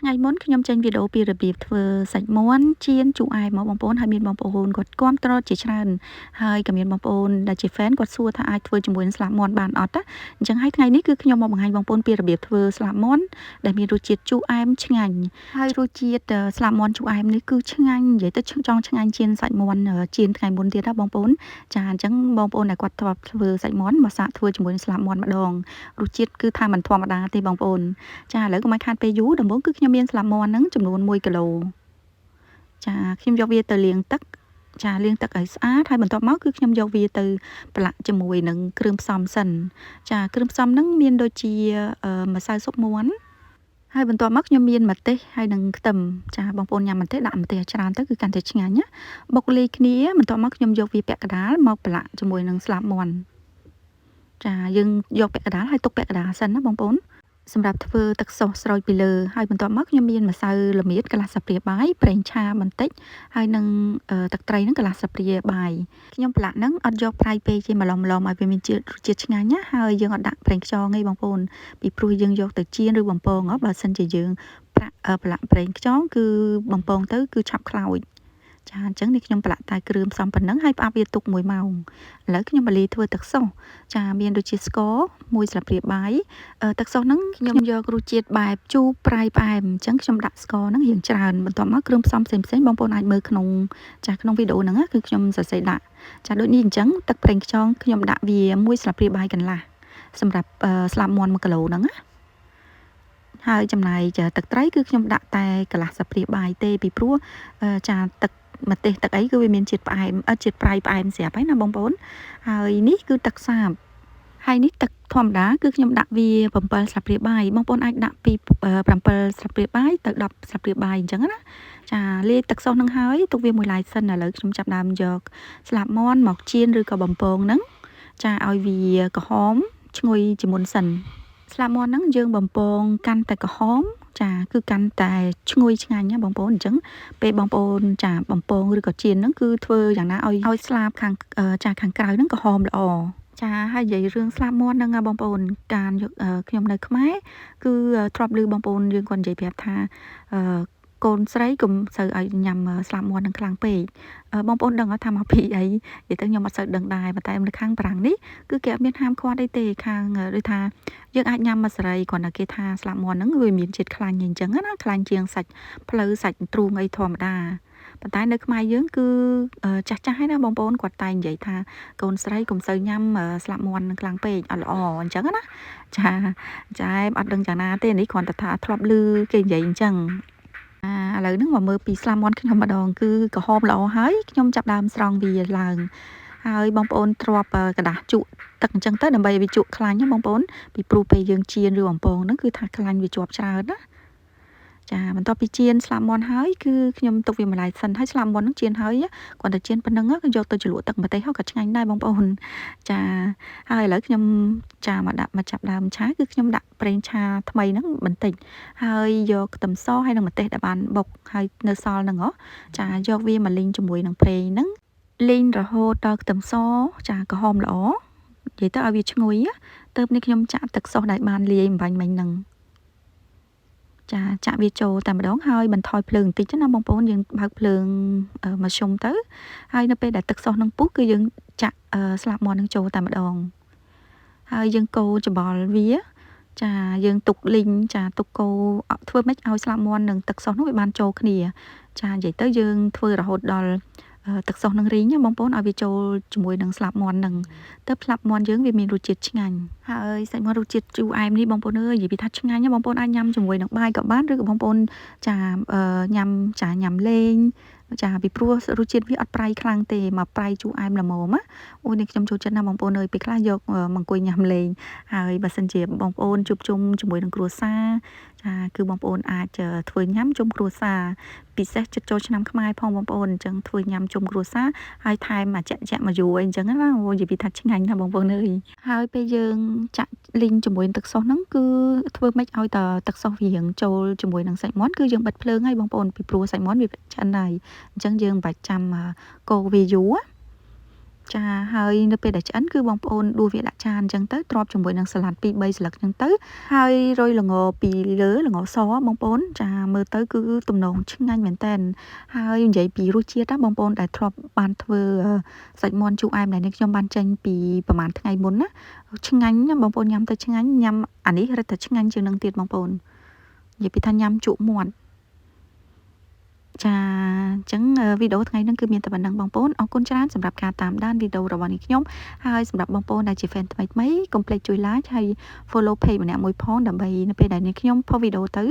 ថ្ងៃមុនខ្ញុំចេញវីដេអូពីរបៀបធ្វើសាច់មាន់ចៀនជូរអែមមកបងប្អូនហើយមានបងប្អូនគាត់គាំទ្រជាច្រើនហើយក៏មានបងប្អូនដែលជា fan គាត់សួរថាអាចធ្វើជាមួយនឹងស្លាបមាន់បានអត់ណាអញ្ចឹងហើយថ្ងៃនេះគឺខ្ញុំមកបង្ហាញបងប្អូនពីរបៀបធ្វើស្លាបមាន់ដែលមានរសជាតិជូរអែមឆ្ងាញ់ហើយរសជាតិស្លាបមាន់ជូរអែមនេះគឺឆ្ងាញ់និយាយទៅចង់ឆ្ងាញ់ជាងសាច់មាន់ចៀនថ្ងៃមុនទៀតណាបងប្អូនចាអញ្ចឹងបងប្អូនដែលគាត់ធ្លាប់ធ្វើសាច់មាន់មកសាកធ្វើជាមួយនឹងស្លាបមាន់ម្ដងរសជាតិគឺថាមិនធម្មតាទេបងប្អូនចាឥឡូវកុំឲ្យខាតពេលយូរដំបូងគឺខ្ញុំមានស្លាបមាន់ហ្នឹងចំនួន1គីឡូចាខ្ញុំយកវាទៅលាងទឹកចាលាងទឹកឲ្យស្អាតហើយបន្ទាប់មកគឺខ្ញុំយកវាទៅប្រឡាក់ជាមួយនឹងគ្រឿងផ្សំសិនចាគ្រឿងផ្សំហ្នឹងមានដូចជាម្សៅស៊ុបមាន់ហើយបន្ទាប់មកខ្ញុំមានម្ទេសហើយនិងខ្ទឹមចាបងប្អូនញ៉ាំម្ទេសដាក់ម្ទេសឲ្យច្រើនទៅគឺកាន់តែឆ្ងាញ់ណាបុកលាយគ្នាបន្ទាប់មកខ្ញុំយកវាពាក់កណ្ដាលមកប្រឡាក់ជាមួយនឹងស្លាបមាន់ចាយើងយកពាក់កណ្ដាលហើយទុកពាក់កណ្ដាលសិនណាបងប្អូនសម្រាប់ធ្វើទឹកសុសស្រោចពីលើហើយបន្ទាប់មកខ្ញុំមានម្សៅល្មៀតកន្លះស្លាបព្រាបាយប្រេងឆាបន្តិចហើយនឹងទឹកត្រីហ្នឹងកន្លះស្លាបព្រាបាយខ្ញុំប្រឡាក់ហ្នឹងអត់យកប្រៃពេកទេម្លំម្លំឲ្យវាមានជាតិរសជាតិឆ្ងាញ់ណាហើយយើងអត់ដាក់ប្រេងខ្យងទេបងប្អូនពីព្រោះយើងយកទៅចៀនឬបំពងបើសិនជាយើងប្រាក់ប្រឡាក់ប្រេងខ្យងគឺបំពងទៅគឺឆាប់ខ្លោចចាអញ្ចឹងនេះខ្ញុំប្រឡាក់តែគ្រឿងផ្សំប៉ុណ្ណឹងហើយផ្អាប់វាទុក1ម៉ោងឥឡូវខ្ញុំបលីធ្វើទឹកសុសចាមានដូចជាស្ករ1ស្លាបព្រាបាយទឹកសុសហ្នឹងខ្ញុំយករសជាតិបែបជូរប្រៃផ្អែមអញ្ចឹងខ្ញុំដាក់ស្ករហ្នឹងរៀងច្រើនបន្ទាប់មកគ្រឿងផ្សំផ្សេងផ្សេងបងប្អូនអាចមើលក្នុងចាក្នុងវីដេអូហ្នឹងគឺខ្ញុំសរសេរដាក់ចាដូចនេះអញ្ចឹងទឹកប្រេងខ្យងខ្ញុំដាក់វា1ស្លាបព្រាបាយកន្លះសម្រាប់ស្លាបមាន់1គីឡូហ្នឹងណាហើយចំណែកទឹកត្រីគឺខ្ញុំដាក់តែកន្លះស្លាបព្រាបាយទេពីព្រោះចាទឹកម្ទេសទឹកអីគឺវាមានជាតិផ្អែមជាតិប្រៃផ្អែមស្រាប់ហើយណាបងប្អូនហើយនេះគឺទឹកសាបហើយនេះទឹកធម្មតាគឺខ្ញុំដាក់វា7ស្លាបព្រាបាយបងប្អូនអាចដាក់ពី7ស្លាបព្រាបាយទៅ10ស្លាបព្រាបាយអញ្ចឹងណាចាលាយទឹកសុសនឹងហើយទុកវាមួយឡែកសិនឥឡូវខ្ញុំចាប់ដើមយកស្លាបមាន់មកចៀនឬក៏បំពងហ្នឹងចាឲ្យវាក្រហមឈ្ងុយជាមុនសិនស្លាបមាន់ហ្នឹងយើងបំពងកាន់តែក្រហមចាគឺកាន់តែឈ្ងុយឆ្ងាញ់ណាបងប្អូនអញ្ចឹងពេលបងប្អូនចាបំពងឬក៏ចៀនហ្នឹងគឺធ្វើយ៉ាងណាឲ្យឲ្យស្លាបខាងចាខាងក្រៅហ្នឹងក្រហមល្អចាហើយនិយាយរឿងស្លាបមាន់ហ្នឹងបងប្អូនការខ្ញុំនៅខ្មែរគឺធ្លាប់ឮបងប្អូនយើងគាត់និយាយប្រាប់ថាកូនស្រីកុំសូវឲ្យញ៉ាំស្លាបមាន់នឹងខ្លាំងពេកបងប្អូនដឹងថាមកពីអីនិយាយទៅខ្ញុំអត់សូវដឹងដែរប៉ុន្តែនៅខាងបារាំងនេះគឺគេអត់មានហាមឃាត់អីទេខាងដូចថាយើងអាចញ៉ាំមួយសេរីគ្រាន់តែគេថាស្លាបមាន់ហ្នឹងវាមានជាតិខ្លាញ់អញ្ចឹងណាខ្លាញ់ជាងសាច់ផ្លូវសាច់ទ្រូងអីធម្មតាប៉ុន្តែនៅខ្មែរយើងគឺចាស់ចាស់ហើយណាបងប្អូនគាត់តែនិយាយថាកូនស្រីកុំសូវញ៉ាំស្លាបមាន់នឹងខ្លាំងពេកអត់ល្អអញ្ចឹងណាចាចាអត់ដឹងយ៉ាងណាទេនេះគ្រាន់តែថាធ្លាប់ឮគេនិយាយអញ្ចឹងឥឡូវហ្នឹងមកមើលពីស្លាបមាន់ខ្ញុំម្ដងគឺក្រហមល្អហើយខ្ញុំចាប់ដើមស្រង់វាឡើងហើយបងប្អូនទ្រាប់ក្រដាសជក់ទឹកអញ្ចឹងទៅដើម្បីឲ្យវាជក់ខ្លាញ់ណាបងប្អូនពីព្រោះពេលយើងចៀនឬបំពងហ្នឹងគឺថាខ្លាញ់វាជាប់ច្រើនណាចាបន្ទាប់ពីចៀនស្លាបមាន់ហើយគឺខ្ញុំទុកវាមួយឡែកសិនហើយស្លាបមាន់ហ្នឹងចៀនហើយគ្រាន់តែចៀនប៉ុណ្្នឹងគឺយកទៅជ្រលក់ទឹកម្ទេសហើយក៏ឆ្ងាញ់ដែរបងប្អូនចាហើយឥឡូវខ្ញុំចាមកដាក់មកចាប់ដើមឆាគឺខ្ញុំដាក់ប្រេងឆាថ្មីហ្នឹងបន្តិចហើយយកខ្ទឹមសហើយនិងម្ទេសដែលបានបុកហើយនៅសល់ហ្នឹងហ៎ចាយកវាមកលីងជាមួយនឹងប្រេងហ្នឹងលីងរហូតដល់ខ្ទឹមសចាក្រហមល្អនិយាយទៅឲ្យវាឈ្ងុយទៅនេះខ្ញុំចាក់ទឹកសុសដែលបានលាយអំបញ្ញមិញហ្នឹងចាចាក់វាចូលតែម្ដងហើយបន្ថយភ្លើងបន្តិចណាបងប្អូនយើងបើកភ្លើងមធ្យមទៅហើយនៅពេលដែលទឹកសុសនឹងពុះគឺយើងចាក់ស្លាបមាន់នឹងចូលតែម្ដងហើយយើងកូរច្បល់វាចាយើងទុកលីងចាទុកកូរធ្វើម៉េចឲ្យស្លាបមាន់និងទឹកសុសនោះវាបានចូលគ្នាចានិយាយទៅយើងធ្វើរហូតដល់ទឹកសុសនឹងរីងណាបងប្អូនឲ្យវាចូលជាមួយនឹងស្លាបមាន់នឹងទៅស្លាបមាន់យើងវាមានរសជាតិឆ្ងាញ់ហើយសាច់មាន់រសជាតិជូរអែមនេះបងប្អូនអើយនិយាយពីថាឆ្ងាញ់ណាបងប្អូនអាចញ៉ាំជាមួយនឹងបាយក៏បានឬក៏បងប្អូនចាញ៉ាំចាញ៉ាំលេងចាពីព្រោះរសជាតិវាអត់ប្រៃខ្លាំងទេមកប្រៃជូរអែមល្មមណាអូនេះខ្ញុំចូលចិត្តណាស់បងប្អូនអើយពេលខ្លះយកមកអង្គុយញ៉ាំលេងហើយបើសិនជាបងប្អូនជួបជុំជាមួយនឹងគ្រួសារចាគឺបងប្អូនអាចធ្វើញ៉ាំជុំគ្រួសារពិសេសចិត្តចូលឆ្នាំខ្មែរផងបងប្អូនអញ្ចឹងធ្វើញ៉ាំជុំគ្រួសារហើយថែមមកចាក់ចាក់មកយូរអីអញ្ចឹងណាអូនិយាយពីថាឆ្ងាញ់ណាស់បងប្អូនអើយហើយពេលយើងចាក់លីងជាមួយទឹកសុសហ្នឹងគឺធ្វើម៉េចឲ្យតទឹកសុសវាចូលជាមួយនឹងសាច់មាន់គឺយើងបិទភ្លើងហើយបងប្អូនពីព្រោះសាច់មាន់វាឆ្អិនហើយអញ្ចឹងយើងមិនបាច់ចាំកូរវាយូរ ចាហើយនៅពេលដែលឆ្អិនគឺបងប្អូនដួសវាដាក់ចានអញ្ចឹងទៅទ្រាប់ជាមួយនឹងសាឡាត់2 3ស្លឹកអញ្ចឹងទៅហើយរោយល្ងពីលើល្ងសបងប្អូនចាមើលទៅគឺទំនងឆ្ងាញ់មែនតើហើយនិយាយពីរសជាតិណាបងប្អូនដែលធ្លាប់បានធ្វើសាច់មាន់ជូរអែមដែលនេះខ្ញុំបានចេញពីប្រហែលថ្ងៃមុនណាឆ្ងាញ់ណាបងប្អូនញ៉ាំទៅឆ្ងាញ់ញ៉ាំអានេះរឹតតែឆ្ងាញ់ជាងនឹងទៀតបងប្អូននិយាយពីថាញ៉ាំជក់មាត់ចាអញ្ចឹងវីដេអូថ្ងៃនេះគឺមានតែប៉ុណ្ណឹងបងប្អូនអរគុណច្រើនសម្រាប់ការតាមដានវីដេអូរបស់នេះខ្ញុំហើយសម្រាប់បងប្អូនដែលជា fan ថ្មីថ្មីកុំភ្លេចជួយ like ហើយ follow page ម្នាក់មួយផងដើម្បីនៅពេលដែលនេះខ្ញុំផុសវីដេអូទៅ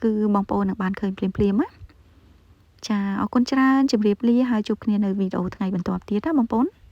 គឺបងប្អូននឹងបានឃើញភ្លាមៗណាចាអរគុណច្រើនជម្រាបលាហើយជួបគ្នានៅវីដេអូថ្ងៃបន្ទាប់ទៀតណាបងប្អូន។